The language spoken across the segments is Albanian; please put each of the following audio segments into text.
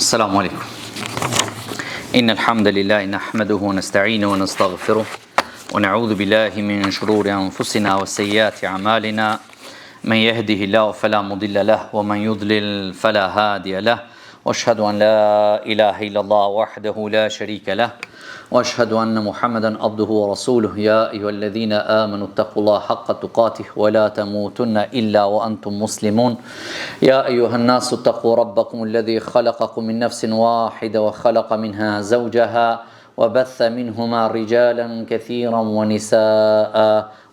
السلام عليكم إن الحمد لله نحمده ونستعينه ونستغفره ونعوذ بالله من شرور أنفسنا وسيئات أعمالنا من يهده الله فلا مضل له ومن يضلل فلا هادي له واشهد أن لا إله إلا الله وحده لا شريك له واشهد أن محمدا عبده ورسوله يا أيها الذين آمنوا اتقوا الله حق تقاته ولا تموتن إلا وأنتم مسلمون يا أيها الناس اتقوا ربكم الذي خلقكم من نفس واحدة وخلق منها زوجها وبث منهما رجالا كثيرا ونساء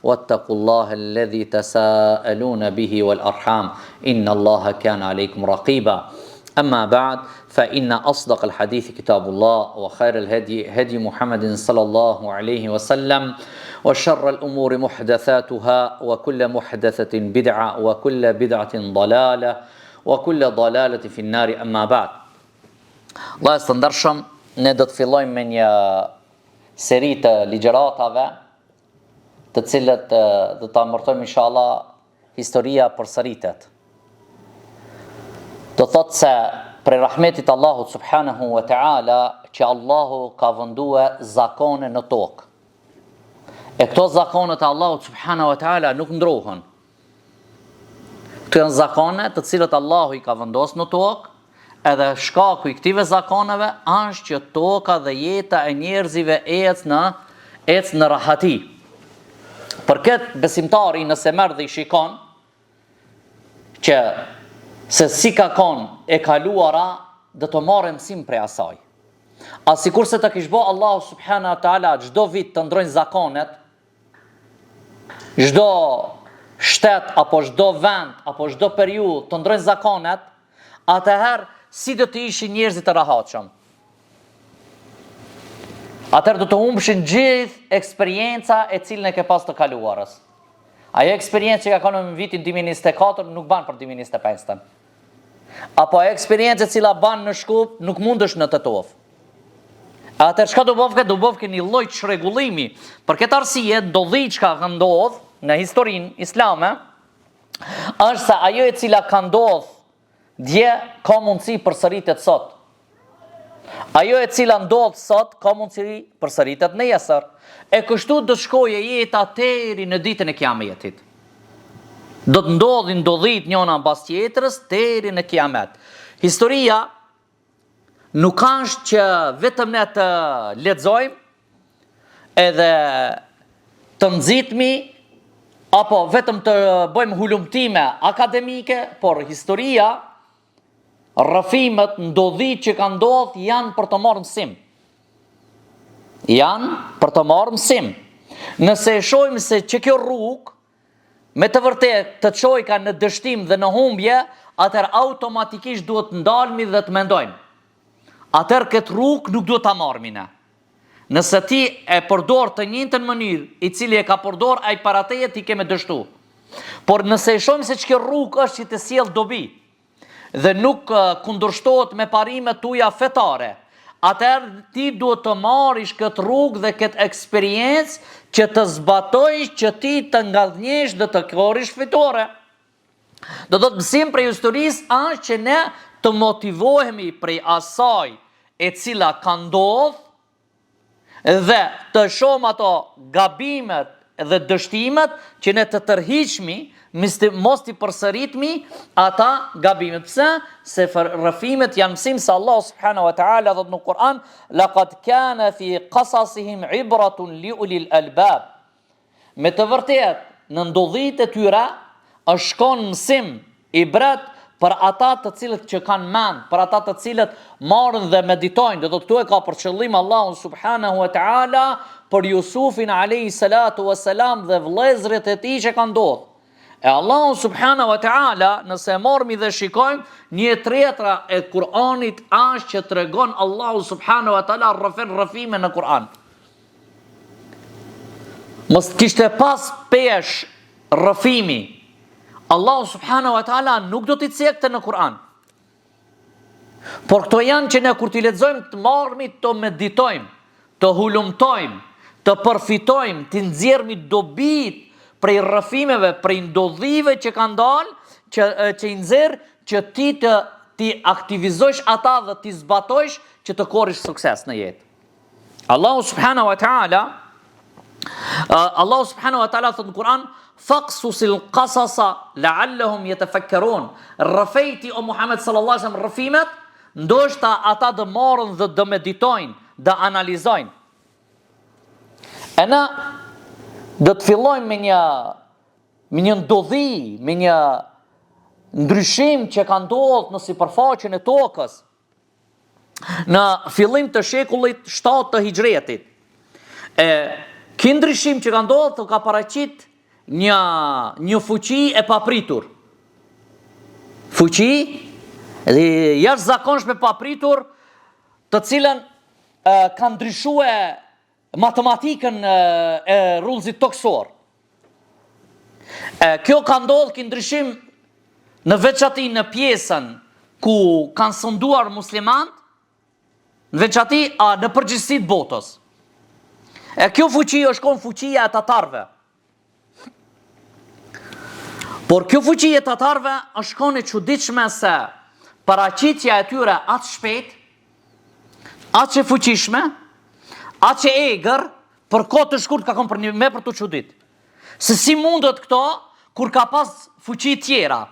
واتقوا الله الذي تساءلون به والأرحام إن الله كان عليكم رقيبا أما بعد فإن أصدق الحديث كتاب الله وخير الهدي هدي محمد صلى الله عليه وسلم وشر الأمور محدثاتها وكل محدثة بدعة وكل بدعة ضلالة وكل ضلالة في النار أما بعد Vëllezër të ndershëm, ne do të fillojmë me një seri të ligjëratave të cilët do ta emërtojmë inshallah historia përsëritet. Do thotë se prej rahmetit Allahut subhanahu wa taala që Allahu ka vendue zakone në tokë. E këto zakonet e Allahut subhanahu wa taala nuk ndrohen. Këto janë zakone të cilët Allahu i ka vendos në tokë, edhe shkaku i këtyre zakoneve është që toka dhe jeta e njerëzve ec në ec në rahati. Për këtë besimtari nëse merr dhe i shikon që se si ka kon e kaluara do të marrë mësim prej asaj. A sikurse të kish bo Allahu subhanahu wa taala çdo vit të ndrojnë zakonet, Çdo shtet apo çdo vend apo çdo periudhë të ndrojnë zakonet, atëherë si do të ishin njerëzit të rahatshëm? Atëherë do të humbshin gjithë eksperienca e cilën e ke pas të kaluarës. Ajo eksperiencë që ka kanë në vitin 2024 nuk ban për 2025-ën. Apo ajo eksperiencë e cila ban në Shkup nuk mundesh në Tetovë. Atëherë çka do bofke? Do bofke një lloj çrregullimi. Për këtë arsye ndodhi çka ka ndodh në historinë islame, është se ajo e cila ka ndodh dje ka mundësi përsëritet sot. Ajo e cila ndodh sot ka mundësi përsëritet nesër. E kështu do të shkojë jeta deri në ditën e Kiametit. Do të ndodhin ndodhit njëna mbas tjetrës deri në Kiamet. Historia nuk është që vetëm ne të lexojmë edhe të nxitmi apo vetëm të bëjmë hulumtime akademike, por historia Rrëfimet, ndodhitë që kanë ndodhë janë për të marrë mësim. Janë për të marrë mësim. Nëse e shohim se që kjo rrugë me të vërtetë të çojka në dështim dhe në humbje, atëherë automatikisht duhet të ndalmi dhe të mendojmë. Atëherë këtë rrugë nuk duhet ta marrmi ne. Nëse ti e përdor të njëjtën mënyrë, i cili e ka përdor ai para teje, ti ke me dështu. Por nëse e shohim se që kjo rrugë është që të sjell dobi dhe nuk kundërshtohet me parimet tuja fetare, atëherë ti duhet të marrish këtë rrugë dhe këtë eksperiencë që të zbatojsh që ti të ngadhnjesh dhe të korrish fitore. Do të thotë mësim prej historisë është që ne të motivohemi prej asaj e cila ka ndodh dhe të shohim ato gabimet dhe dështimet që ne të tërhiqmi, mos t'i përsëritmi ata gabimet. Pse? Se rrëfimet janë mësim se Allah subhanahu wa taala thotë në Kur'an, "Laqad kana fi qasasihim ibratun li ulil albab." Me të vërtetë, në ndodhitë e tyre është kon mësim, ibret për ata të cilët që kanë mend, për ata të cilët marrin dhe meditojnë, do të thotë këtu e ka për qëllim Allahu subhanahu wa taala për Jusufin alayhi salatu wassalam dhe vëllezërit e tij që kanë ndodhur. E Allahu subhanahu wa taala, nëse e marrmi dhe shikojmë, një e treta e Kur'anit është që tregon Allahu subhanahu wa taala rrëfen rrëfime në Kur'an. Mos të kishte pas peshë rrëfimi, Allahu subhanahu wa taala nuk do t'i cekte në Kur'an. Por këto janë që ne kur t'i lexojmë të marrmi të meditojmë, të hulumtojmë, të përfitojmë, të nxjerrmi dobitë prej rrëfimeve, prej ndodhive që kanë dalë, që që i nxjerr që ti të. t'i aktivizojsh ata dhe t'i zbatojsh që të korrish sukses në jetë. Allahu subhanahu wa taala Allahu subhanahu wa taala thotë në Kur'an faqsusil qasasa la'allahum yatafakkarun. Rrëfej ti o Muhammed sallallahu alaihi wasallam rrëfimet, ndoshta ata do marrin dhe do meditojnë, do analizojnë. E na do të fillojmë me një me një ndodhi, me një ndryshim që ka ndodhur në sipërfaqen e tokës në fillim të shekullit 7 të Hixhretit. E ky ndryshim që ka ndodhur ka paraqit një një fuqi e papritur. Fuqi e jashtëzakonshme papritur, të cilën e, ka ndryshue matematikën e, e rruzullizmit tokësor. E, kjo ka ndodhë ky ndryshim në veçanti në pjesën ku kanë sunduar muslimant, në veçanti a në përgjithësi të botës. E kjo fuqi është konë fuqia e tatarëve. Por kjo fuqi e tatarëve është konë e çuditshme se paraqitja e tyre aq shpejt, aq e fuqishme, aq e egër, për kohë të shkurt ka konë për një me për t'u çudit. Se si mundet këto kur ka pas fuqi tjera?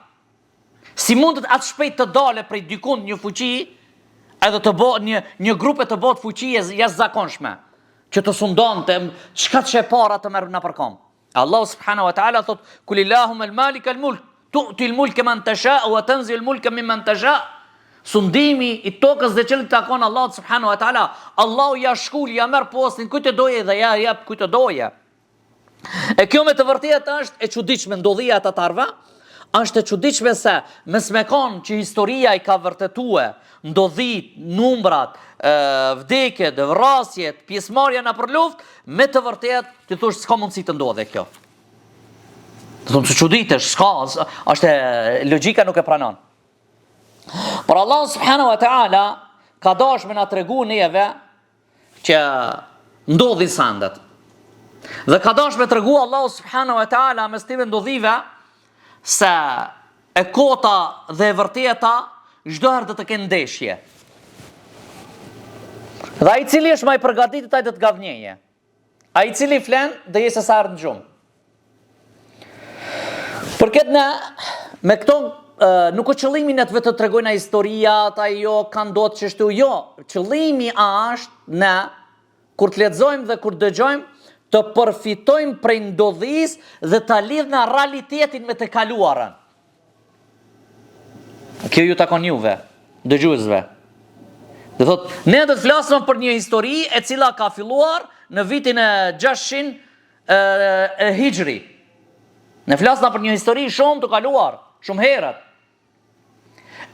Si mundet aq shpejt të dale prej dikund një fuqi edhe të bëhet një një grup e të bëhet fuqi e jashtëzakonshme që të sundonte çka që e para të merr nëpër kom. Allahu subhanahu wa taala thot kul illahumma al malik al mulk tu'ti al mulka man tasha wa tanzi al mulka mimman tasha. Sundimi i tokës dhe qiellit takon Allahut subhanahu wa taala. Allahu ja shkul, ja merr postin kujt të doje dhe ja jep kujt të doje. E kjo me të vërtetë është e çuditshme ndodhia e tatarëve, është e çuditshme se mos me kon që historia i ka vërtetue ndodhit, numrat, e, vdekjet, vrasjet, pjesëmarrja nëpër luftë, me të vërtetë ti thosh s'ka mundësi të ndodhe kjo. Do thonë se çuditesh, s'ka, është e, logjika nuk e pranon. Por Allah subhanahu wa taala ka dashur me na tregu neve që ndodhin sendet. Dhe ka dash me tregu Allahu subhanahu wa ta'ala mes këtyre ndodhive se e kota dhe e vërteta çdo herë do të kenë ndeshje. Dhe ai i cili është ma i përgatitur ai do të ngadhnjeje. Ai i cili flen do jetë sa herë në gjumë. Për këtë ne, me këto, nuk o qëllimi ne të vetë të tregojna historiat, ajo ka ndodhë qështu, jo, qëllimi është ne, kur të lexojmë dhe kur të dëgjojmë, të përfitojmë prej ndodhisë dhe ta lidhna realitetin me të kaluarën. Kjo ju takon juve, dëgjuesve. Do thot, ne do të flasim për një histori e cila ka filluar në vitin e 600 e, e Hixhri. Ne flasim për një histori shumë të kaluar, shumë herët.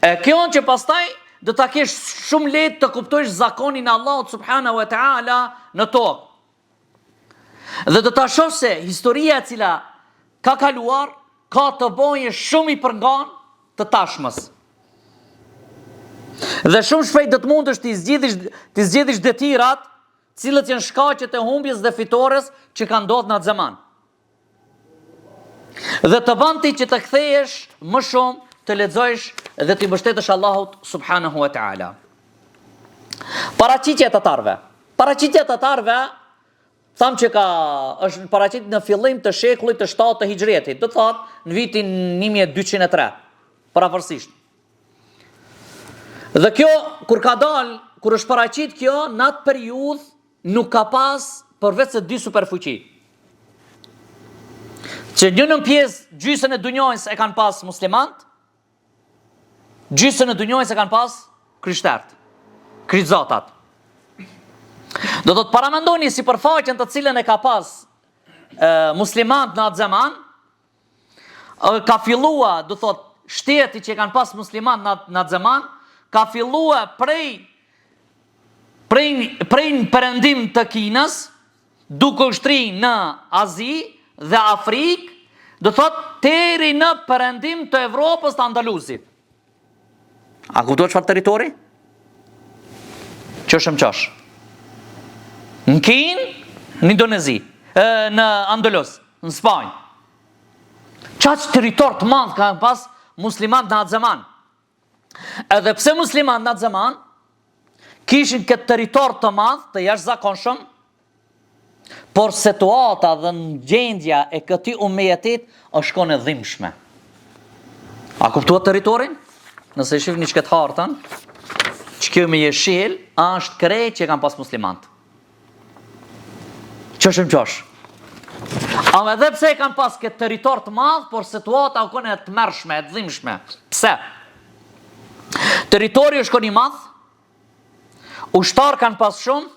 E kjo që pastaj do ta kesh shumë lehtë të kuptojsh zakonin e Allahut subhanahu wa taala në tokë. Dhe do ta shohësh se historia e cila ka kaluar ka të bojë shumë i përngan të tashmës. Dhe shumë shpejt do të mundesh t'i zgjidhish t'i zgjidhish detyrat, cilët janë shkaqet e humbjes dhe fitores që kanë ndodhur në atë zaman. Dhe të bën ti që të kthehesh më shumë të lexojsh dhe t'i mbështetesh Allahut subhanahu wa taala. Paraqitja e tatarëve. Paraqitja e tatarëve thamë që ka është paraqit në fillim të shekullit të 7 të Hixhretit, do të thotë në vitin 1203, përafërsisht. Dhe kjo kur ka dal, kur është paraqit kjo në atë periudhë nuk ka pas përveç se dy superfuqi. Që njënën pjesë gjysën e dunjojës e kanë pas muslimant, Gjysën e dunjojës e kanë pas krishterët, kryqëzatat. Do të paramendoni sipërfaqen të cilën e ka pas e, muslimant në atë zaman, ka fillua, do thot, shteti që e kanë pas muslimant në, në atë zaman, ka fillua prej prej prej në perëndim të Kinës, duke u shtri në Azi dhe Afrikë, do thot deri në perëndim të Evropës të Andalusit. A kuptohet çfarë territori? Qosh e më qosh. Në Kinë, në Indonezi, e, në Andalus, në Spanjë. Qaq territor të madh kanë pas muslimant në atë zaman. Edhe pse muslimanët në atë zaman kishin këtë territor të madh, të jashtëzakonshëm, por situata dhe gjendja e këtij umetit është konë e dhimbshme. A kuptuat territorin? Nëse e shihni qëkëtë hartën, që kjo me jeshil, është krejt që e kanë pas muslimant. Qosh e më qosh. Ama edhe pse e kanë pas këtë territor të madh, por situata u konë e tmerrshme, e dhimbshme. Pse? Territori është konë i madh, ushtarë kanë pas shumë,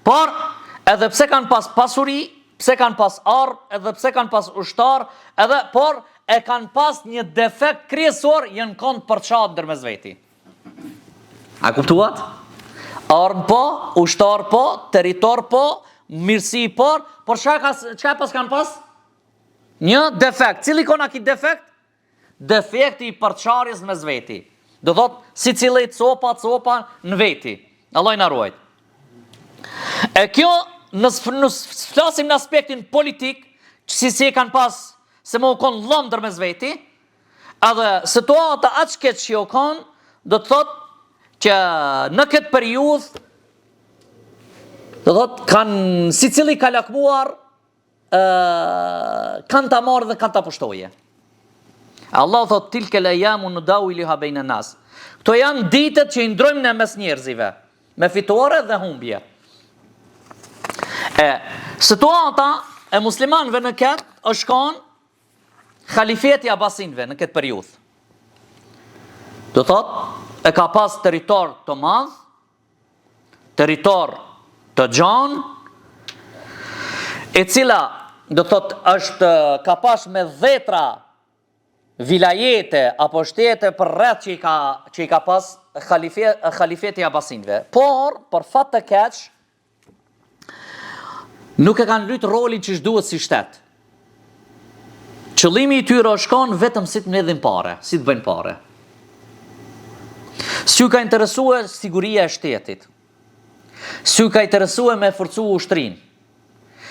por edhe pse kanë pas pasuri, pse kanë pas armë, edhe pse kanë pas ushtarë, edhe por e kanë pas një defekt kryesor, janë konë të përçatë ndërmes veti. A kuptuat? Armë po, ushtar po, territor po, mirësi po, por çka ka çka pas kanë pas? Një defekt. Cili kona ki defekt? Defekti i përçarjes mes veti. Do thot secili copa copa në veti. Allahu na ruajt. E kjo në në flasim në aspektin politik, që si si e kanë pas se me u kon llom ndërmes veti, Edhe situata aq keq që u kon, do të thotë që në këtë periudhë do të thotë kanë secili ka lakmuar ë kanë ta marrë dhe kanë ta pushtojë. Allah thot tilkel ejamu nudawiluha bejne nas. Këto janë ditët që i ndrojmë në mes njerëzive, me fitore dhe humbje. E situata e muslimanëve në këtë është kon Halifeti i Abasinëve në këtë periudhë. Do thot, e ka pas territor të madh, territor të gjanë, e cila do thot është ka pas me dhetra vilajete apo shtete përreth që i ka që i ka pas halife, halifeti i Abasinëve. Por për fat të keq Nuk e kanë lujt rolin qysh duhet si shtet. Qëllimi i tyre është kon vetëm si të mbledhin pare, si të bëjnë pare. S'ju ka interesue siguria e shtetit. S'ju ka interesue me forcu ushtrinë.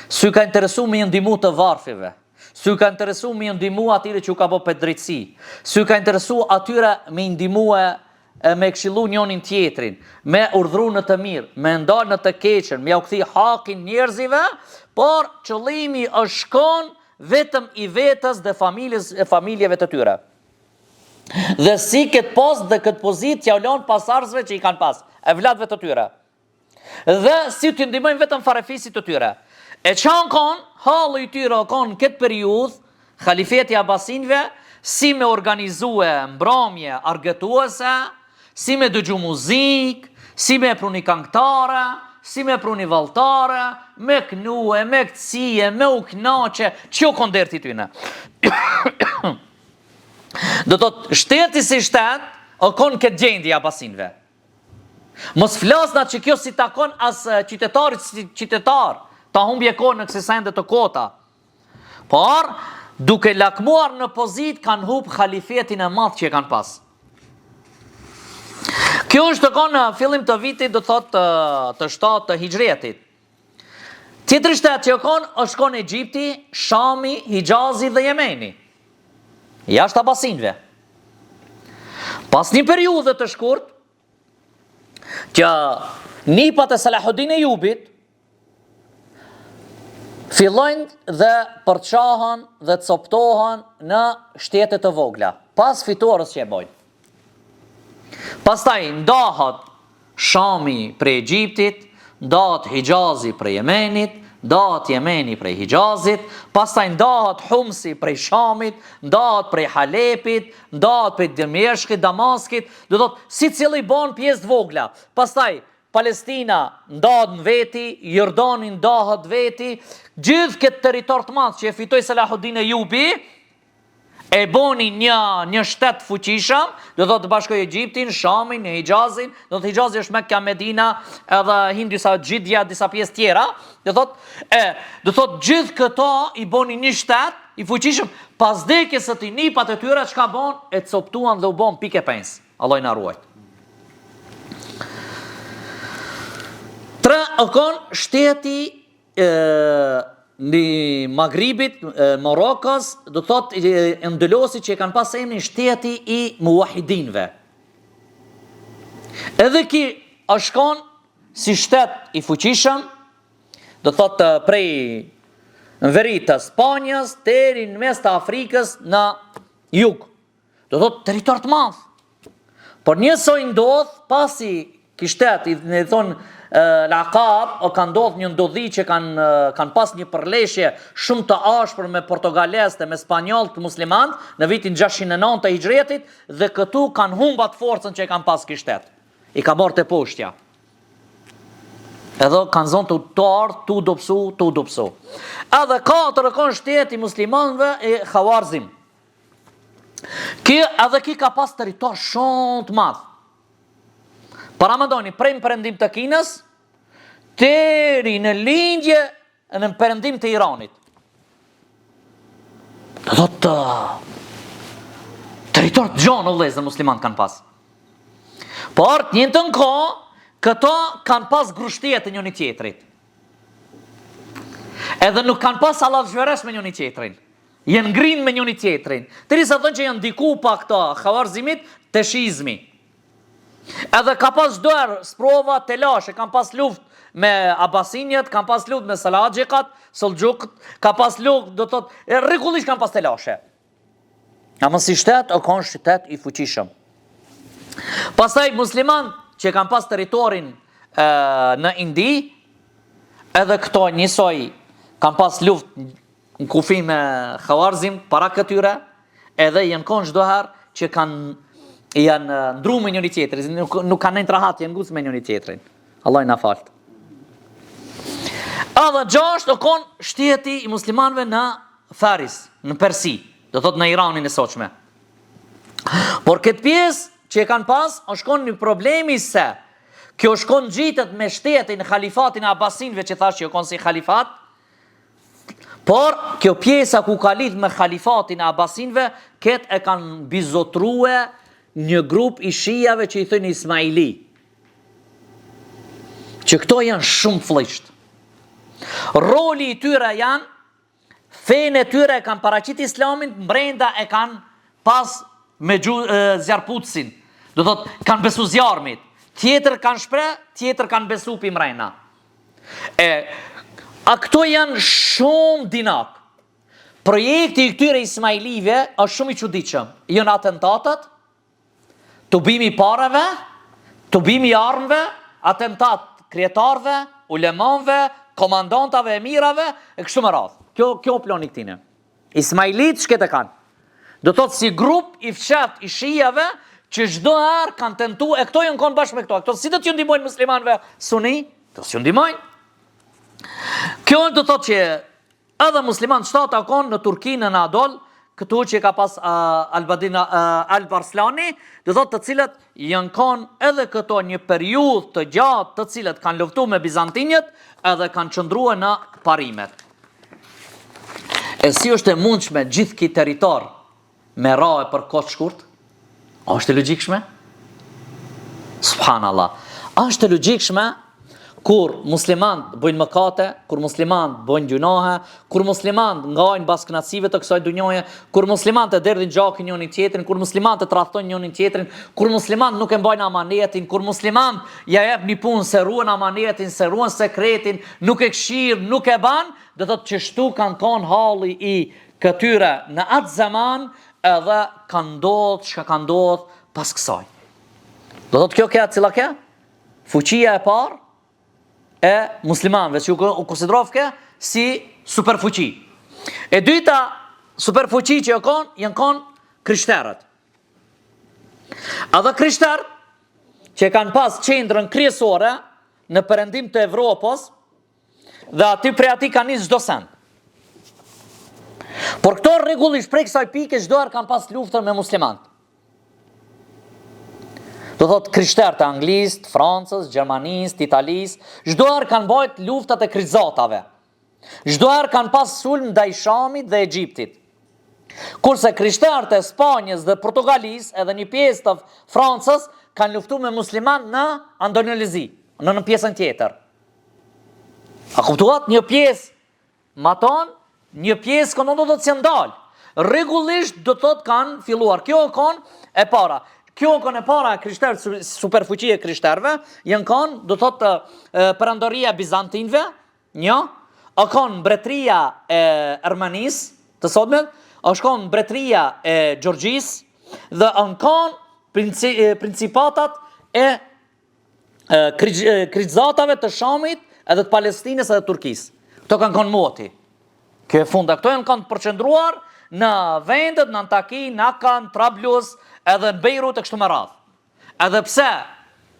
S'ju ka interesue me ndihmu të varfive. S'ju ka interesu me ndihmu atyre që u ka bo padrejtësi. S'ju ka interesu atyre me ndihmu e e me këshillu njonin tjetrin, me urdhru në të mirë, me ndal në të keqen, me jau kthy hakin njerëzive, por qëllimi është kon vetëm i vetës dhe familjes e familjeve të tyre. Dhe si këtë post dhe këtë pozitë t'jau lon pasardhësve që i kanë pas, evlatëve të tyre. Dhe si t'i ndihmojnë vetëm farefisit të tyre. E ça u kon, halli i tyre u kon në këtë periudhë, halifeti i Abasinëve, si me organizue mbrëmje argëtuese, si me dëgju muzikë, si me pru ni kangtare, si me pru ni valltare, me knue, me kcie, me u knaqe, që u kon derti i tyne. Do të thotë, shteti si shtet, o kon këtë gjendje i Abasinëve. Mos flasna që kjo s'i takon as qytetarit si qytetar, ta humbje kohë në kësi sende të kota. Por, duke lakmuar në pozitë, kanë hup halifetin e madh që e kanë pas. Kjo është konë në fillim të vitit, do të thotë të 7 të hixhretit. Tjetri shtet që u konë, është konë Egjipti, Shami, Hixhazi dhe Jemeni. Jashtë Abasinëve. Pas një periudhe të shkurt, që nipat e Salahudin Ejubit, fillojnë dhe përçahen dhe coptohen në shtete të vogla, pas fitores që e bojnë. Pastaj ndahet Shami prej Egjiptit, ndahet Hixhazi prej Jemenit, ndahet Jemeni prej Hixhazit, pastaj ndahet Humsi prej Shamit, ndahet prej Halepit, ndahet prej Dimeshkit, Damaskit, do thotë secili bon pjesë të vogla. Pastaj Palestina ndahet në veti, Jordani ndahet veti, gjithë këtë territor të madh që e fitoi Salahudin Ejubi, e boni një një shtet të fuqishëm, do thotë të bashkoi Egjiptin, Shamin, Hixhazin, do thotë Hixhazi është Mekka, Medina, edhe hin disa Xhidja, disa pjesë tjera, do thotë e do thotë gjithë këto i boni një shtet i fuqishëm, pas vdekjes së tij nipat e tyre çka bon, e coptuan dhe u bon pikë e pens. Allahu na ruajt. Tre, o kon shteti e. në Magribit, Marokos, do të thotë Endelosi që e kanë pas emrin shteti i Muwahidinve. Edhe ki është kon si shtet i fuqishëm, do të thotë prej në veri të Spanjës deri në mes të Afrikës në jug. Do thotë territor të madh. Por njësoj ndodh pasi ki shtet i ne thon Lakab o ka ndodh një ndodhi që kanë kanë pas një përleshje shumë të ashpër me portugalezët e me spanjollët muslimanët në vitin 609 të hixhretit dhe këtu kanë humb atë forcën që e kanë pas ki shtet. I ka marrë teposhtja. Edhe kanë zonë të të ardhë, tu dobësu, tu dobësu. Edhe katër e konë shteti muslimanëve e Khawarzim. Ki edhe ki ka pas territor shumë të madh. Paramendoni, prej në perëndim të Kinës, deri në lindje në perëndim të Iranit. Do thotë territor të gjonë, o vllezër muslimanët kanë pas. Por, të njëjtën kohë, këto kanë pas grushtjet e njëni tjetrit. Edhe nuk kanë pas allashveresh me njëni tjetrin. Janë ngrinë me njëni tjetrin. Derisa thonë që janë ndiku pak këto Khawarzimit te shiizmi. Edhe ka pas çdo herë sprova telashe, kanë pas luftë me Abasinjët, kanë pas luftë me Salaxhikat, Selxhukët, ka pas luftë, do të thotë, rregullisht kanë pas telashe. Ama si shtet, o konë shtet i fuqishëm. Pastaj musliman që kanë pas territorin e, në Indi, edhe këto njësoj kanë pas luftë në kufi me Khawarzim para këtyre, edhe janë konë çdo herë që kanë janë ndru me njëri tjetrin, nuk, nuk kanë nejtë rahat, janë nguc me njëri tjetrin. Allahu na faltë. Edhe gjashtë o konë shteti i muslimanve në Faris, në Persi, do thot në Iranin e sotshme. Por këtë pjesë që e kanë pas, është konë një problemi se kjo është konë ngjitet me shtetin, halifatin e Abasinve që thash që o konë si halifat, Por, kjo pjesa ku ka lidh me halifatin e Abasinve, këtë e kanë mbizotrue një grup i shijave që i thojnë Ismaili. Që këto janë shumë flliqt. Roli i tyre janë, fenë e tyre e kanë paraqit islamin, mbrenda e kanë pas me gju, zjarrputësin. Do thot, kanë besu zjarmit. Tjetër kanë shpreh, tjetër kanë besu pi mrena. E, a këto janë shumë dinak. Projekti i këtyre Ismailive është shumë i çuditshëm. Janë atentatat, tubimi i pareve, tubimi i armëve, atentat kryetarëve, ulemanve, komandantave, emirave, e kështu me radhë. Kjo, kjo plani i këtine. Ismailit shket e kanë. Do thotë si grup i fshehtë i shijave që çdo herë kanë tentu e këto janë konë bashkë me këto. Këto si do t'ju ndihmojnë muslimanëve suni? Këto s'ju ndihmojnë. Kjo do thotë që edhe muslimanët shtata konë në Turki në Anadol, këtu që ka pas uh, Albadina uh, Alp Arslani, do thotë të cilët janë konë edhe këto një periudhë të gjatë të cilët kanë luftu me Bizantinjët edhe kanë qëndrua në parimet. E si është e mundshme gjithë ki territor me ra e për kohë të shkurt? A është e logjikshme? Subhanallah. A është e logjikshme kur muslimanët bëjnë mëkate, kur muslimanët bëjnë gjynahe, kur muslimanët ngajnë mbas kënaqësive të kësaj dunjaje, kur muslimanët e derdhin gjakin njëri tjetrin, kur muslimanët e tradhtojnë njëri tjetrin, kur muslimanët nuk e mbajnë amanetin, kur muslimanët ja jep një punë s'e ruan amanetin, s'e ruan sekretin, nuk e kshir, nuk e ban, do thotë qështu kanë konë halli i këtyre në atë zaman edhe ka ndodhë çka ka ndodhë pas kësaj. Do thotë kjo ke cila ke? Fuqia e parë e muslimanëve që u konsiderofke si superfuqi. E dyta superfuqi që u konë, janë konë krishterët. Edhe krishterët që kanë pas qendrën kryesore në perëndim të Evropës dhe aty prej aty kanë nis çdo send. Por këto rregullisht prej kësaj pike çdo herë kanë pas luftën me muslimanët. Do thot krishterët e Anglisë, të Francës, Gjermanisë, të Italisë, çdo herë kanë bajt luftat e kryqëzatave. Çdo herë kanë pas sulm ndaj Shamit dhe Egjiptit. Kurse krishterët e Spanjës dhe Portugalisë edhe një pjesë të Francës kanë luftu me musliman në Andonolezi, në në pjesën tjetër. A kuptuat? Një pjesë. Matanë, një pjesë kanë do të thotë s'janë dalë. Rregullisht do të thotë kanë filluar. Kjo kon e para. Kjo kon e para e krishterë, superfuqi e krishterëve, janë kon do të thotë perandoria e Bizantinëve, një, a kon mbretëria e Armenisë të sotme, është kon mbretëria e Gjeorgjisë dhe janë kon principatat e kryqëzatave të Shamit edhe të Palestinës edhe të Turkisë. Këto kanë konë moti. Kjo e funda, këto janë kanë të përqendruar në vendet, në Antaki, në Akka, në Trablus, edhe në Bejrut e kështu me radhë. Edhe pse,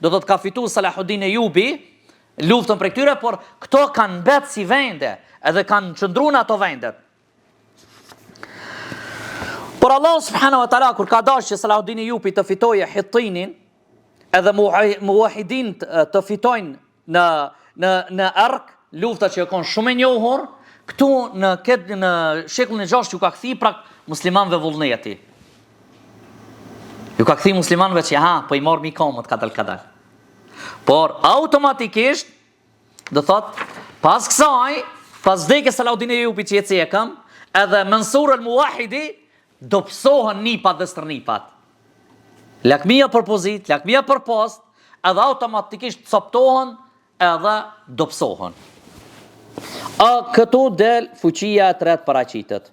do të ka fitu Salahuddin Ejubi, luftën prej këtyre, por këto kanë mbet si vende, edhe kanë qëndru në ato vendet. Por Allah subhanahu wa taala kur ka dashur që Salahuddin Ejubi të fitojë Hittinin, edhe muwahidin të fitojnë në në në Ark, lufta që e kon shumë e njohur, këtu në këtë në shekullin e 6 ju ka kthy prap muslimanëve vullneti. Ju ka kthy muslimanëve që ha, po i marr mi komët kadal kadal. Por automatikisht Do thot, pas kësaj, pas vdekjes Salahuddin Ejubit që e cekëm, edhe Mansur al-Muwahidi dobësohen nipat dhe stërnipat. Lakmia për pozitë, lakmia për post, edhe automatikisht coptohen edhe dobësohen. A këtu del fuqia e tretë paraqitet,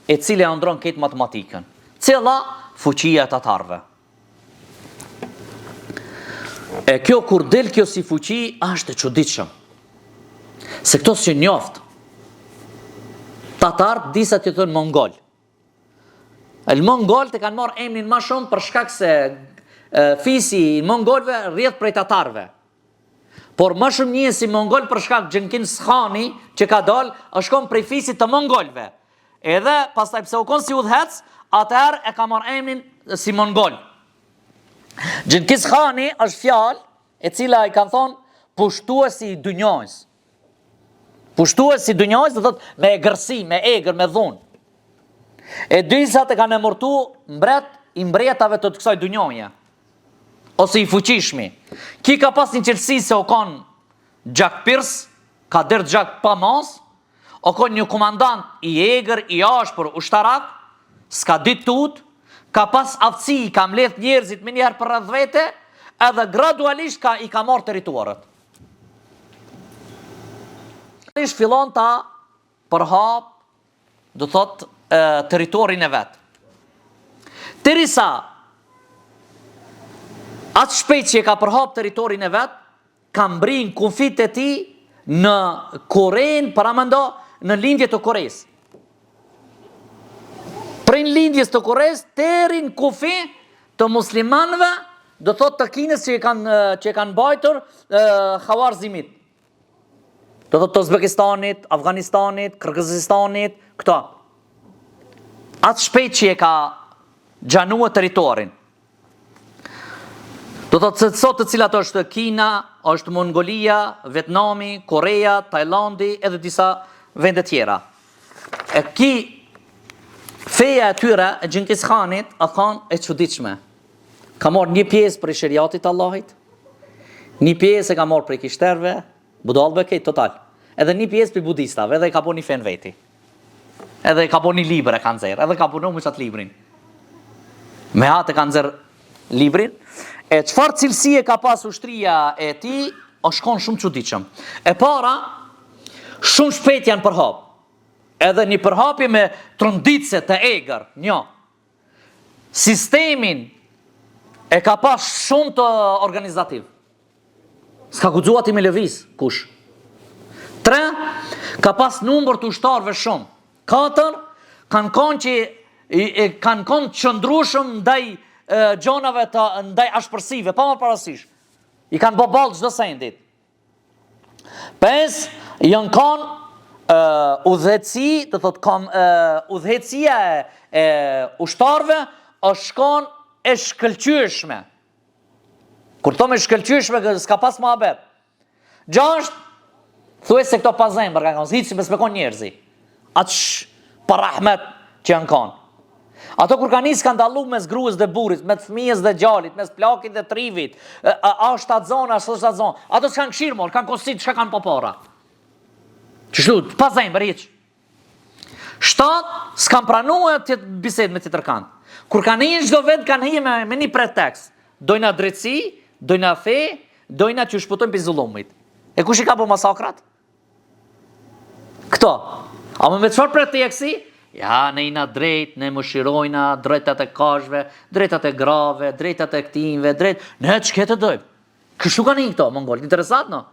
e cila e ndron këtë matematikën. Cila fuqia e tatarëve. E kjo kur del kjo si fuqi është e çuditshëm. Se këto s'janë njoft. Tatarët disa të thonë mongol. El mongol të kanë marrë emrin ma shumë për shkak se e, fisi i mongolëve rrjedh prej tatarëve. Por më shumë njihen si mongol për shkak Xhenkis Khani që ka dal, është kon prej fisit të mongolëve. Edhe pastaj pse u kon si udhëheqës, atëherë e ka marrë emrin si mongol. Xhenkis Khani është fjalë e cila i kanë thonë pushtuesi i dynjasë. Pushtuesi i dynjasë do thotë me egërsi, me egër, me dhunë. E disa të kanë emërtu mbret i mbretave të kësaj dynjaje. Ose i fuqishmi. Ki ka pas një cilësi se o kon gjakpirs, ka derdh gjak pa mas, o kon një komandant i egër, i ashpër, ushtarak, s'ka dit tut, ka pas aftësi, i ka mledh njerëzit menjëherë përreth vete, edhe gradualisht ka, i ka marrë territoret. Fillon ta përhap, do thot, territorin e vet. Derisa aq shpejt që e ka përhap territorin e vet, ka mbri në kufijtë e tij në Korenë, paramendo, në lindje të Koresë. Prej në lindjes të Koresë, deri në kufi të muslimanëve, do thot të Kinës që e kanë që e kanë mbajtur Khawarzimit. Do thotë të Uzbekistanit, Afganistanit, Kërgëzistanit, këto. Aq shpejt që e ka gjanue territorin. Do thotë se sot të cilat është Kina, është Mongolia, Vietnami, Korea, Tajlandi edhe disa vende tjera. E ki feja e tyre e Xhenkis Khanit a kanë e çuditshme. Ka marrë një pjesë prej sheriatit të Allahit, një pjesë e ka marrë prej krishterëve, budallëve krejt total. Edhe një pjesë prej budistave, edhe e ka bo një fe n'veti. Edhe e ka bo një libër e ka nxjerr, edhe ka punu me qatë librin. Me atë e ka nxjerr librin. E çfarë cilësie ka pas ushtria e tij, është konë shumë çuditshëm. E para, shumë shpejt janë përhap. Edhe një përhapje me tronditëse të egër, një. Sistemin e ka pas shumë të organizativ. S'ka guxu aty me lëviz, kush? Tre, ka pas numër të ushtarëve shumë. Katër, kanë konë që i, e, kanë konë të qëndrueshëm ndaj e, gjonave të ndaj ashpërsive, pa marrë parasysh. I kanë bo ballë çdo sendit. Pesë, janë kanë uh, udhëheqësi, do thotë kam uh, udhëheqësia e, e ushtarëve është shkon e shkëlqyeshme. Kur thom e shkëlqyeshme, s'ka pas muhabet. Gjashtë, thuaj se këto pa zemër kanë konë, hiç s'me konë njerëzi. Aq pa rahmet që janë konë. Ato kur kanë nisë kanë dallu mes gruës dhe burrit, mes fëmijës dhe djalit, mes plakit dhe trivit, a, a është shtatzon, a s'është shtatzon. Ato s'kanë kqyrë, mor, kanë kosit, çka kanë përpara. Qështu, pa zemër, hiç. 7, s'kan pranue të jetë bisedë me tjetërkand. Kur kanë hi në çdo vend, kanë hi me, me një pretekst. Dojna drejtësi, dojna fe, dojna t'ju shpëtojmë prej zullumit. E kush i ka bo masakrat? Këto. Ama me çfarë preteksti? Ja, ne jena drejt, ne mëshirojna drejtat e kafshëve, drejtat e grave, drejtat e këtinve, drejt... Ne që këtë dojmë? Kështu kanë hi këto, mongolët, interesant, no?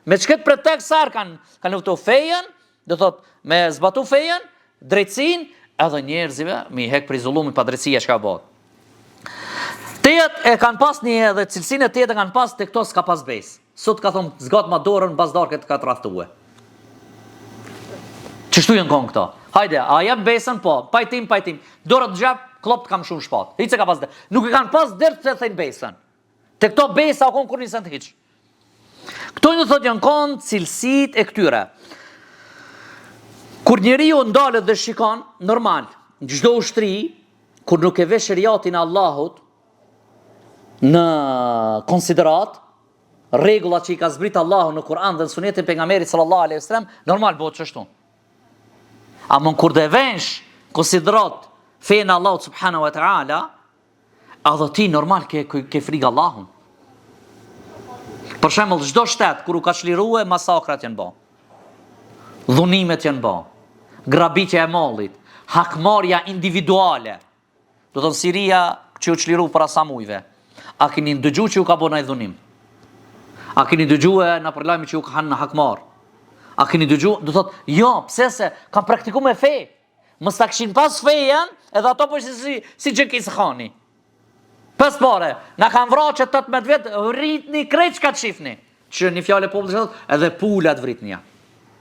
Me që këtë pretekst sa kanë, kanë luftu fejën, do thot, me zbatu fejën, drejtësinë, edhe njerëzive, me i hek prej zullumit padrejtësia çka bëhet. Tejet e kanë pas një edhe cilësinë e tejet e kanë pas te këto s'ka pas besë. Sot ka thonë zgatma dorën mbas darke të ka tradhtue. Qështu janë konë këto? Hajde, a jep besën? Po, pajtim, pajtim. Dorët në xhep, klop të kam shumë shpat. Hiç s'e ka pas dert. Nuk e kanë pas dert të thejnë besën. Te këto besa o konë kurrë një send hiç. Këto do thotë janë konë cilësitë e këtyre. Kur njeriu ndalet dhe shikon, normal, çdo ushtri, kur nuk e ve sheriatin e Allahut në konsideratë, rregullat që i ka zbrit Allahu në Kur'an dhe në sunetin e pejgamberit sallallahu alaihi wasallam, normal bëhet qështu. Ama kur do e vensh konsideratë fenë e Allahut subhanahu wa taala, Edhe ti normal ke, ke, ke frikë Allahun. Për shembull, çdo shtet kur u ka çlirue, masakrat janë ba. Dhunimet janë ba. Grabitja e mallit, hakmarrja individuale. Do thonë Siria që u çliru para sa mujve. A keni ndëgju që u ka bo naj dhunim? A keni dëgju e nëpër lajme që u ka hanë hakmarr? A keni dëgju? Do thotë, jo, pse se kanë praktiku me fe. Mos ta kishin pas fejën, edhe ato po ishin si, si Xhengis Khani. Pas pare, na kanë vra që 18 vjet, vritni krejt çka të shifni. Që një fjalë e popullit thotë, edhe pulat vritni ja.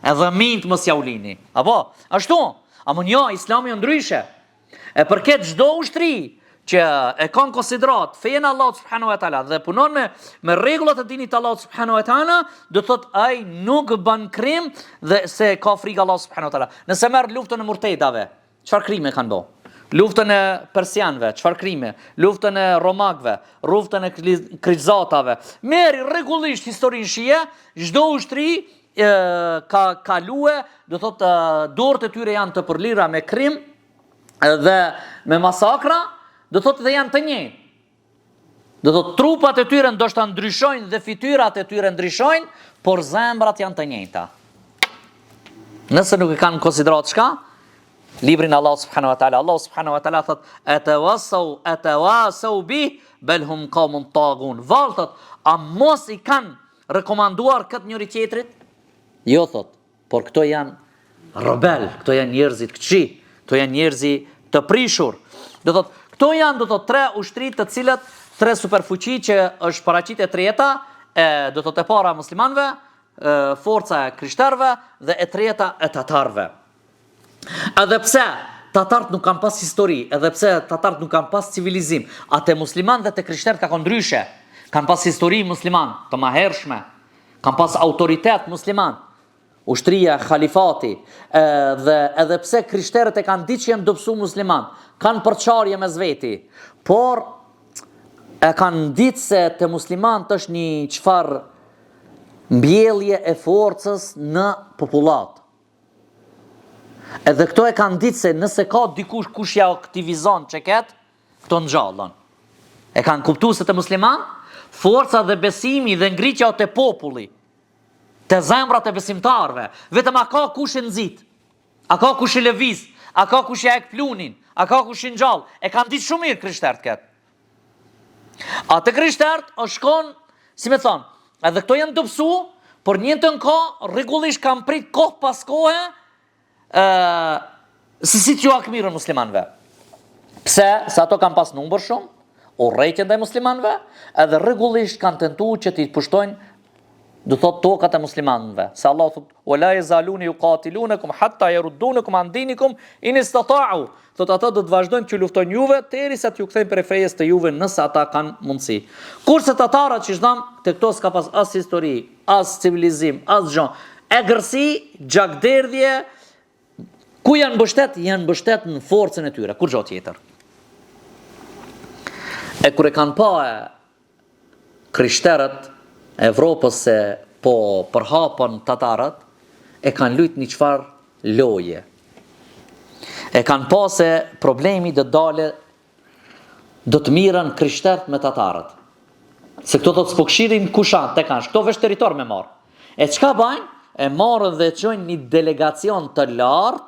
Edhe minjt mos jau lini. Apo, ashtu. Ama jo, islami o ndryshe. E për këtë çdo ushtri që e ka në konsideratë fejen e Allahut subhanahu wa taala dhe punon me me rregullat e dinit të Allahut subhanahu wa taala, do të thotë ai nuk bën krim dhe se ka frikë Allahu subhanahu wa taala. Nëse merr luftën e murtedave, çfarë krime kanë bo? Luftën e persianëve, çfarë krime? Luftën e romakëve, luftën e kryqëzatave. Merri rregullisht historinë shije, çdo ushtri e, ka kalue, do thotë dorët e tyre janë të përlyra me krim, dhe me masakra, do thotë dhe janë të njëjtë. Do thotë trupat e tyre ndoshta ndryshojnë dhe fytyrat e tyre ndryshojnë, por zemrat janë të njëjta. Nëse nuk e kanë konsideratë çka, librin e Allahut subhanahu wa taala, Allahu subhanahu wa taala thot etewasau etewasau bih bel hum qaumun tagun. Vallë thot, a mos i kanë rekomanduar këtë njëri tjetrit? Jo thot, Por këto janë rebel, këto janë njerëzit këqij, këto janë njerëzi të prishur. Do thot, këto janë do thot tre ushtri të cilat tre superfuqi që është paraqit e treta, e do thot e para e muslimanëve, e, forca e krishterëve dhe e treta e tatarëve. Edhe pse tatarët nuk kanë pas histori, edhe pse tatarët nuk kanë pas civilizim, a te muslimanët dhe te krishterët ka kon ndryshe. Kanë pas histori musliman të mahershme, Kanë pas autoritet musliman, ushtria, khalifati, e, dhe edhe pse krishterët e kanë ditë që janë dobësu musliman, kanë përçarje mes veti, por e kanë ditë se te muslimanët është një çfarë mbjellje e forcës në popullatë. Edhe këto e kanë ditë se nëse ka dikush kush ja aktivizon qeket, këto ngjallën. E kanë kuptu se te musliman, forca dhe besimi dhe ngritja o te populli, te zemrat e besimtarve, vetëm a ka kush e nxit, a ka kush e lëviz, a ka kush ja hek plunin, a ka kush i ngjall, e kanë ditë shumë mirë krishterët këtë. A te krishterët është kon, si me thonë, edhe këto janë dobësu, por njëjtën kohë, rregullisht kanë prit kohë pas kohe, ë se si t'ju hakmirren muslimanëve. Pse? Se ato kanë pas numër shumë, urrejtje ndaj muslimanëve, edhe rregullisht kanë tentu që t'i pushtojnë do thot tokat e muslimanëve. Se Allah thot: "Wa la yazalun yuqatilunakum hatta yaruddunakum an dinikum in istata'u." Thot ata do të vazhdojnë t'ju luftojnë juve derisa t'ju kthejnë prej fejes të juve nëse ata kanë mundësi. Kurse tatarët që thamë, te këto s'ka pas as histori, as civilizim, as gjë. Egërsi, gjakderdhje, ku janë mbështet? Janë mbështet në forcën e tyre, kurgjo tjetër. E kur e kanë pa e krishterët e Evropës se po përhapen tatarët, e kanë lujt një çfarë loje. E kanë pa se problemi do të dale do të mirren krishterët me tatarët. Se këto thotë s'po kshirin kush a te kanë, këto veç territor me marr. E çka bajnë? E marrën dhe çojnë një delegacion të lartë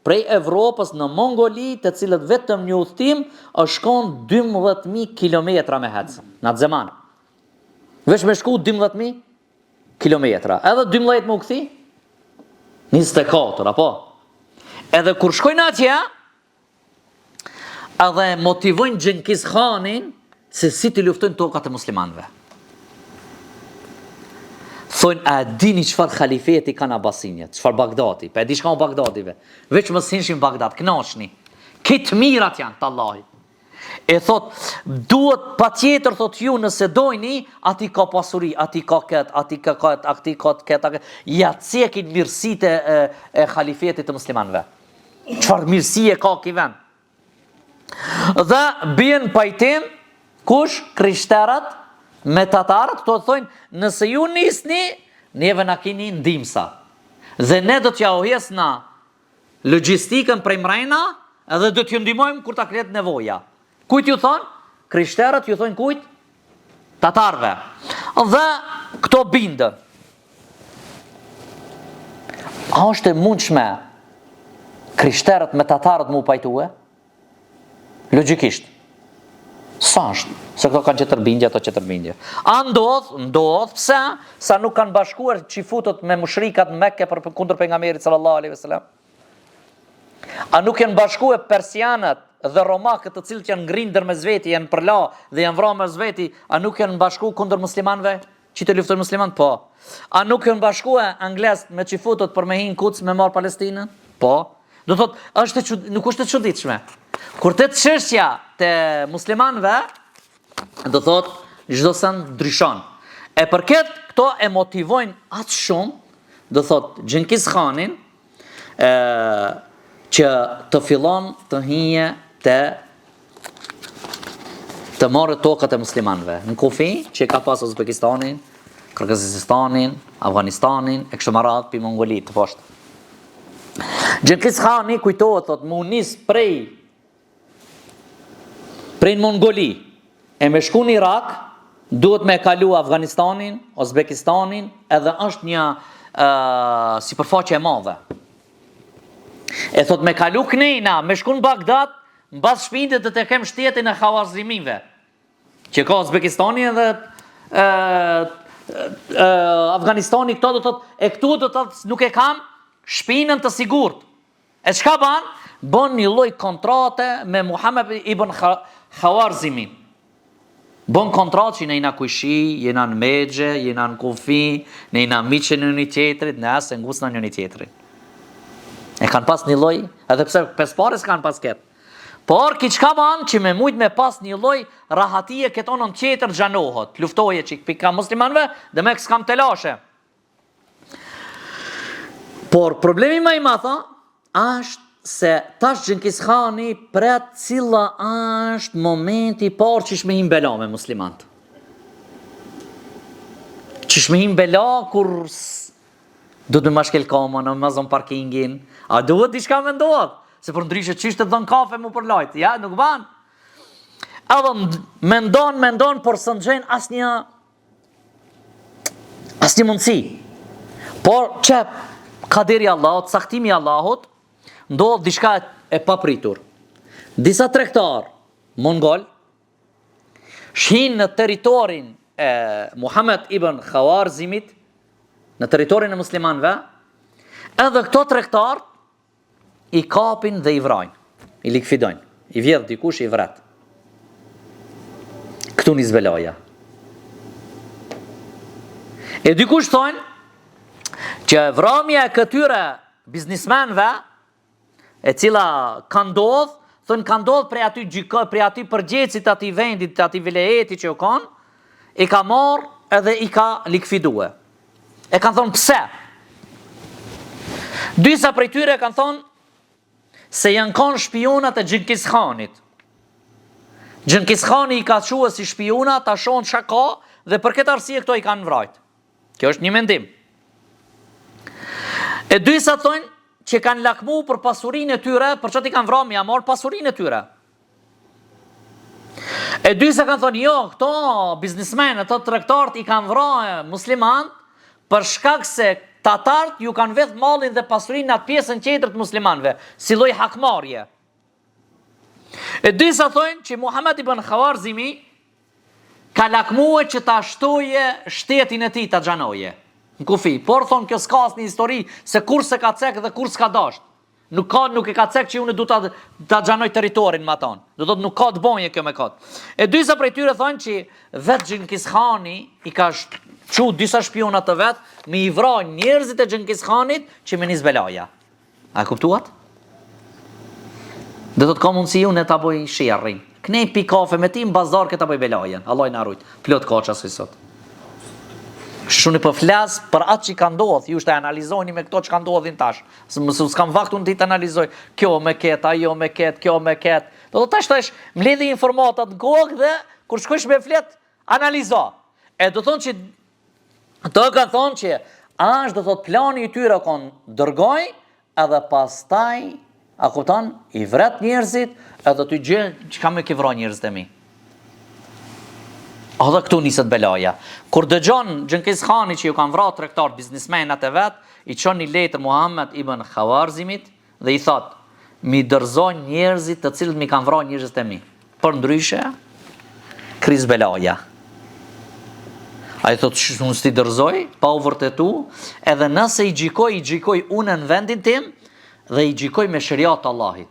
prej Evropës në Mongoli, të cilët vetëm një udhëtim është shkon 12.000 kilometra me hec, në atë zeman. Veç me shku 12.000 kilometra. Edhe 12 me u kthy? 24, apo? Edhe kur shkojnë atje, edhe motivojnë Xhenkiz Khanin se si të luftojnë tokat e muslimanëve. Thonë, a dini çfarë halifeti kanë Abasinjët, çfarë Bagdati, pa e di çka o Bagdadi be. Veç mos hinshim Bagdad, knaqni. Krejt mirat janë të Allahit. E thot, duhet patjetër, thot ju nëse dojni, aty ka pasuri, aty ka këtë, aty ka këtë, aty ka këtë, aty ka Ja cekin mirësitë e, e halifetit të muslimanëve. Çfarë mirësie ka ky vend? Dhe bien pajtim, kush krishterët me tatarët, këto thonë, nëse ju nisni, neve na kini ndihmësa. Dhe ne do t'ja u na logjistikën prej mrena edhe do t'ju ndihmojmë kur ta krijet nevoja. Kujt ju thonë? Krishterët ju thonë kujt? Tatarëve. Dhe këto binden. A është e mundshme krishterët me tatarët m'u pajtue? Logjikisht. Sa është? Se këto kanë qetër bindje, ato qetër bindje. A ndodh? Ndodh. Pse? Sa nuk kanë bashkuar çifutët me mushrikat në Mekke për kundër pejgamberit sallallahu alaihi wasallam? A nuk janë bashkuar persianët dhe romakët të cilët janë ngrinë ndërmes veti, janë përla dhe janë vra mes veti, a nuk janë bashkuar kundër muslimanëve? Që të luftojnë muslimanët? Po. A nuk janë bashkuar anglezët me çifutët për me hi n'Kuds me marr Palestinën? Po. Do thot, është e çud, nuk është e çuditshme. Kur te çështja te muslimanëve, do thot, çdo send ndryshon. E për këtë këto e motivojnë aq shumë, do thot Xhenkiz Khanin, e që të fillon të hije te të marrë tokat e muslimanëve në kufi që ka pas Uzbekistanin, Kërgëzistanin, Afganistanin, e kështu me radhë pi Mongoli të poshtë. Xhenkiz Khani kujtohet, thot, mu nis prej prej në Mongoli e me shku në Irak, duhet me kalu Afganistanin, Uzbekistanin, edhe është një uh, sipërfaqe e madhe. E thot me kalu knejna, me shku në Bagdad, mbas shpinde do të kem shtetin e Hawarzimive. Që ka Uzbekistani edhe e, e, Afganistani këto do të thotë e këtu do të thotë nuk e kam shpinën të sigurt. E çka ban? Bon një lloj kontrate me Muhammed ibn Khawarzimin. Bon kontratë që ne jena kojshi, jena në mexhe, jena në kufi, ne jena miq e njëni tjetrit, ne as e ngusna njëni tjetrin. E kanë pas një lloj, edhe pse pes pare s'kanë pas këtë. Por ki çka ban që me mujt me pas një lloj rahatie këtë anën tjetër gjanohet, luftoje që pi ka muslimanëve dhe me s'kam telashe. Por problemi më i madh është se tash Xhenkiz Khani pret cila është momenti i parë qysh me hi n'bela me muslimant. Qysh me hi n'bela kur Duhet me ma shkel kamën, me ma zonë parkingin, a duhet diçka me ndodhë, se përndryshe qysh të dhënë kafe mu përlajt, ja, nuk ban. Edhe mendon, mendon, por s'e gjen asnjë, asnjë mundësi. Por që kaderi i Allahut, caktimi i Allahut, ndodh diçka e papritur. Disa tregtarë mongol, Hin në territorin e Muhammed ibn Khawarzimit, në territorin e muslimanëve, edhe këto tregtarë i kapin dhe i vrajnë, i likvidojnë, i vjedh dikush i vret. Këtu nis belaja. E dikush thonë që vramja e këtyre biznismenëve e cila ka ndodh, thonë ka ndodh prej aty gjyko, prej aty përgjegjësit atij vendit, atij vilajeti që u kanë, i ka marr edhe i ka likvidue. E kanë thonë pse? Disa prej tyre kanë thonë se janë kanë shpionat e Xhenkiz Khanit. Xhenkiz Khani i ka çue si shpiona ta shohin çka ka dhe për këtë arsye këto i kanë vrajt. Kjo është një mendim. E disa thonë. që kanë lakmu për pasurinë e tyre, për çat i kanë vra me ja marr pasurinë e tyre. E disa kanë thonë, jo, këto biznismenë, ato tregtarët i kanë vra muslimant për shkak se tatarët ju kanë vjedh mallin dhe pasurinë në atë pjesën tjetër të muslimanëve, si lloj hakmarrje. E disa thonë që Muhammed ibn Khawarzimi ka lakmue që ta shtoje shtetin e tij ta gjanoje në kufi. Por thonë kjo s'ka asnjë histori se kurrë s'e ka cek dhe kurrë s'ka dasht. Nuk ka nuk e ka cek që unë du ta ta gjanoj territorin me tonë. Do thotë nuk ka të bonje kjo me kot. E disa prej tyre thonë që vetë Xhenkis Khani i ka çu disa shpiona të vet me i vra njerëzit e Xhenkis Khanit që me nis belaja. A e kuptuat? Do thotë ka mundësi unë ta boj sherrin. Knej pi kafe me ti në bazar këtë ta boj belajen. Allahu na rujt. Plot ka qasoj sot. Kështu unë po flas për atë që ka ndodhur, ju të analizoni me këto që ka ndodhin tash. Se mos s'kam vakt unë të analizoj. Kjo me ket, ajo me ket, kjo me ket. Do të tash tash mbledhi informatat në kokë dhe kur shkosh me flet, analizo. E do thonë që Të ka thonë që është do thot plani i tyre kon dërgoj edhe pastaj a kupton i vret njerëzit edhe ty gjë çka me ke vra njerëzit e mi. Edhe këtu niset belaja. Kur dëgjon Xhenkis Khani që ju kanë vra tregtarët biznismenat e vet, i çon një letër Muhammed ibn Khawarzimit Dhe i thotë, M'i dorëzo njerëzit të cilët m'i kanë vrarë njerëzit e mi. Përndryshe, kris belaja. Ai thotë, që unë s't'i dorëzoj, pa u vërtetu, edhe nëse i gjykoj, i gjykoj unë në vendin tim, dhe i gjykoj me sheriat të Allahit.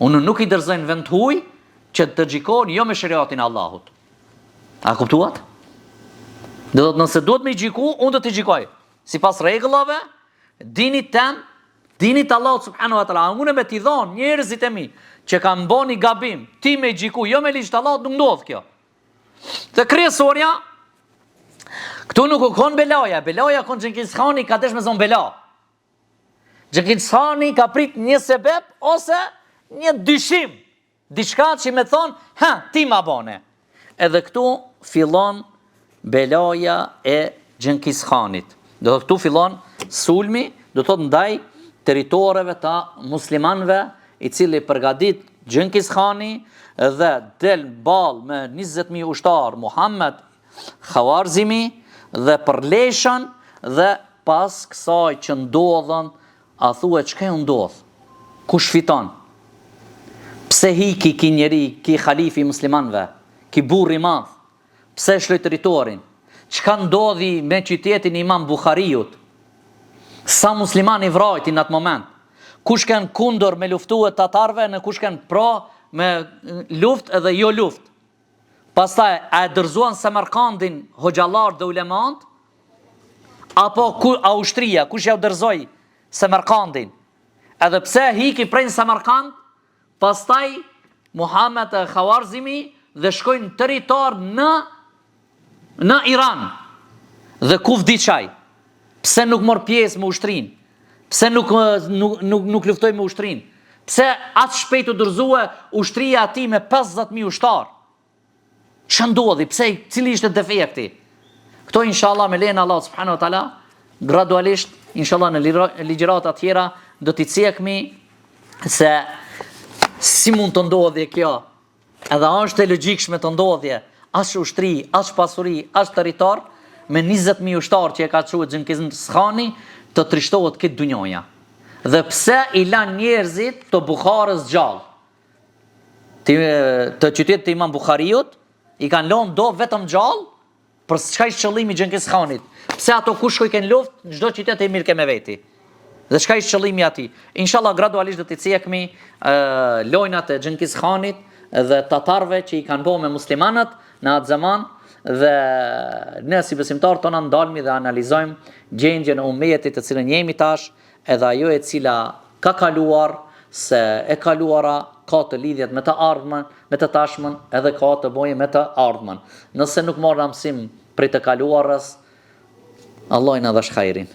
Unë nuk i dorëzoj në vend huj, që të gjykon jo me sheriatin e Allahut. A kuptuat? Do thotë, nëse duhet me i gjyku, unë do t'i gjykoj. Sipas rregullave, dinit tem, dinit të Allahut subhanahu wa taala, unë me t'i dhon njerëzit e mi që kanë bo një gabim, ti me gjyku, jo me ligj të Allahut nuk ndodh kjo. Dhe kryesorja, këtu nuk u kon belaja, belaja kon Xhenkis Khani ka desh me zon bela. Xhenkis Khani ka prit një sebep ose një dyshim Diçka që me thonë, ha, ti ma bone. Edhe këtu fillon belaja e Xhenkis Khanit. Do të këtu fillon sulmi, do të thotë ndaj territoreve të muslimanëve, i cili përgatit Xhenkis Khani dhe del ball me 20.000 ushtar Muhammed Khawarzimi dhe përleshen dhe pas kësaj që ndodhën A thue çka ju ndodh? Kush fiton? Pse hiki ki njeri, ki halifi i muslimanëve, ki burrë i madh? Pse e shloj territorin? Çka ndodhi me qytetin e Imam Buhariut? Sa musliman i vrajti në atë moment? Kush kanë kundër me luftue tatarëve, në kush kanë pro me luft edhe jo luft? Pastaj, a e dorëzuan Samarkandin hoxhallarët dhe ulemanët? Apo ku, a ushtria, kush ja u dorëzoi Samarkandin? Edhe pse hiki prej në Samarkand, pastaj Muhammed Khawarzimi dhe shkoi në territor në në Iran. Dhe ku vdiq ai? Pse nuk mor pjesë me ushtrinë? Pse nuk nuk nuk, nuk luftoi me ushtrinë? Pse aq shpejt u dorëzua ushtria e tij me 50000 ushtarë? Ç'a ndodhi? Pse cili ishte defekti? Këto inshallah me lejen e Allahut subhanahu wa taala gradualisht inshallah në ligjërata tjera do t'i cekmi se si mund të ndodhje kjo Edhe a është e logjikshme të ndodhje aq ushtri, aq pasuri, aq territor me 20.000 ushtarë që e ka çue Xhenkis Khani të trishtohet këtë dunjoja. Dhe pse i lanë njerëzit të Bukharës gjallë? Të, të qytetit të Imam Bukhariut i kanë lënë do vetëm gjallë Për çka ishte qëllimi i Xhenkis Khanit? Pse ato ku shkojke në luftë, në çdo qytet e mirrke me veti? Dhe çka ishte qëllimi i atij? Inshallah gradualisht do t'i cekmi lojnat e Xhenkis Khanit dhe tatarëve që i kanë bo me muslimanët në atë zaman dhe ne si besimtarë tona ndalmi dhe analizojmë gjendjen e umetit të cilën jemi tash edhe ajo e cila ka kaluar se e kaluara ka të lidhjet me të ardhmen, me të tashmen edhe ka të bojë me të ardhmen. Nëse nuk marrim mësim prej të kaluarës, Allahu na dhashtë hajrin.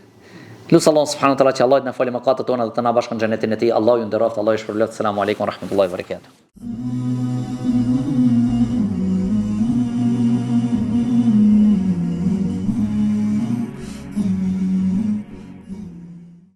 Lus Allahun subhanahu wa taala që Allahu të na falë mëkatet tona dhe të na bashkon në xhenetin e tij. Allahu ju nderoftë, Allahu ju shpërbleftë. Selam aleikum wa rahmetullahi wa barakatuh.